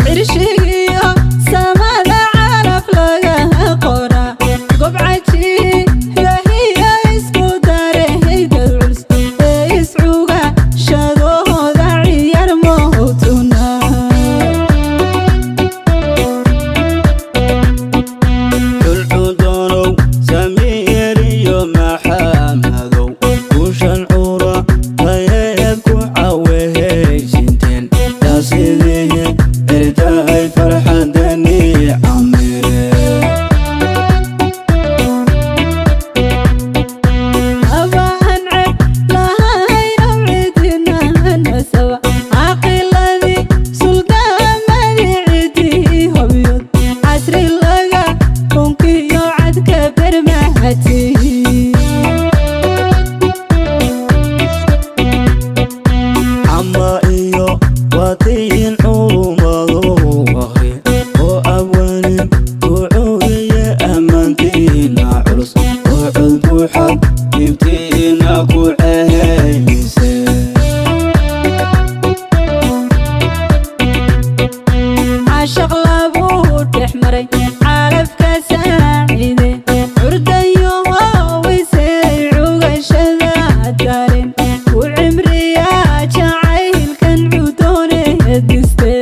Cirshigiyo samada calaf laga qoraa, gobcajiibahiyo isku darehaydad culus ee iscuga shadooda ciyaar mootuna. Xulxudoonow, Samiir iyo Maxamadow, guushan cura tayeed ku cawehaysinteen, taasidii ertahay farxadani camire. Abahan ceb lahaynow cidina nasaba, caqiladii suldaamadii cidii hobyood, casri laga unkiyo cadka bermahati. Cama iyo watiin culumadu aqri oo abwanin wuxuuiye ammaantiina culus oo cod buuxad ibtiina ku cehaymise. Caashaq labuu dhex maray calafka saacide, curdayo howisay cugashada dareen ku cimriyaa jacaylkan cudoone diste.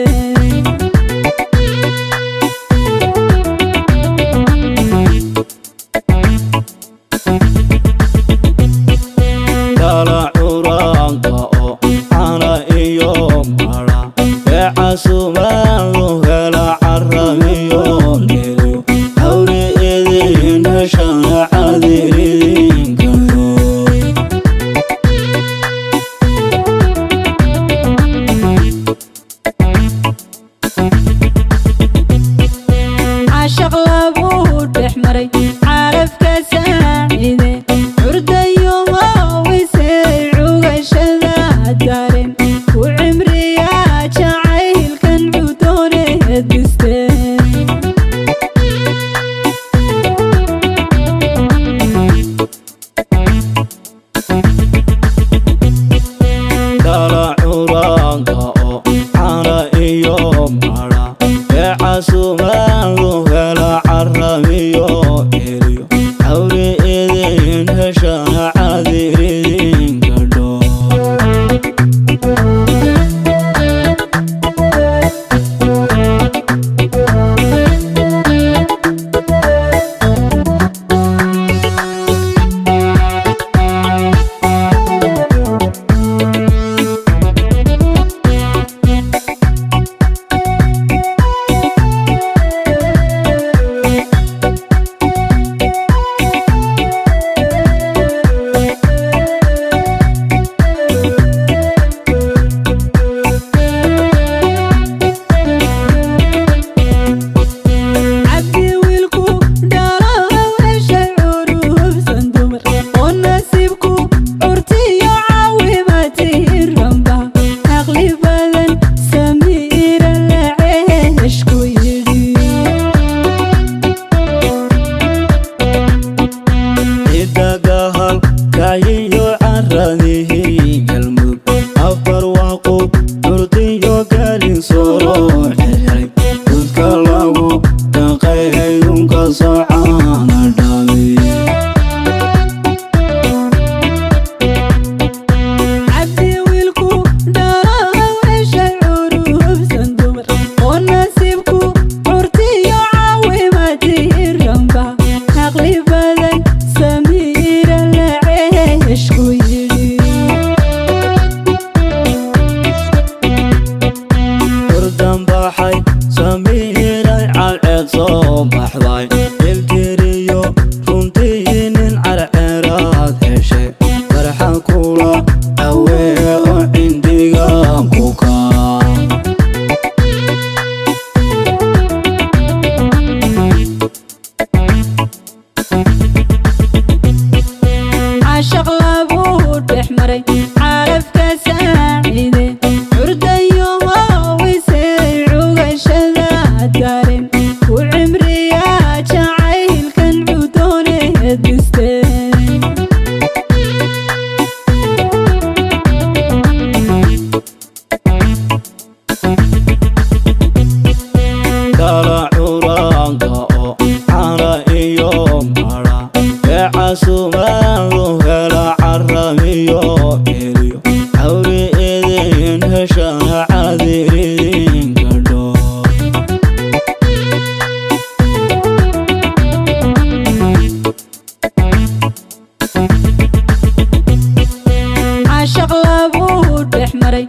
maray calafka saacide, curdayo wisay cugashada dareen ku cimriyaa jacaylkan cudooneed dhiste. Kala curaanka oo cana iyo mara ee casumaadu hela caramiyo eliyo cawri idin heshana cadir idinka dho. Caashaq labuu dhex maray.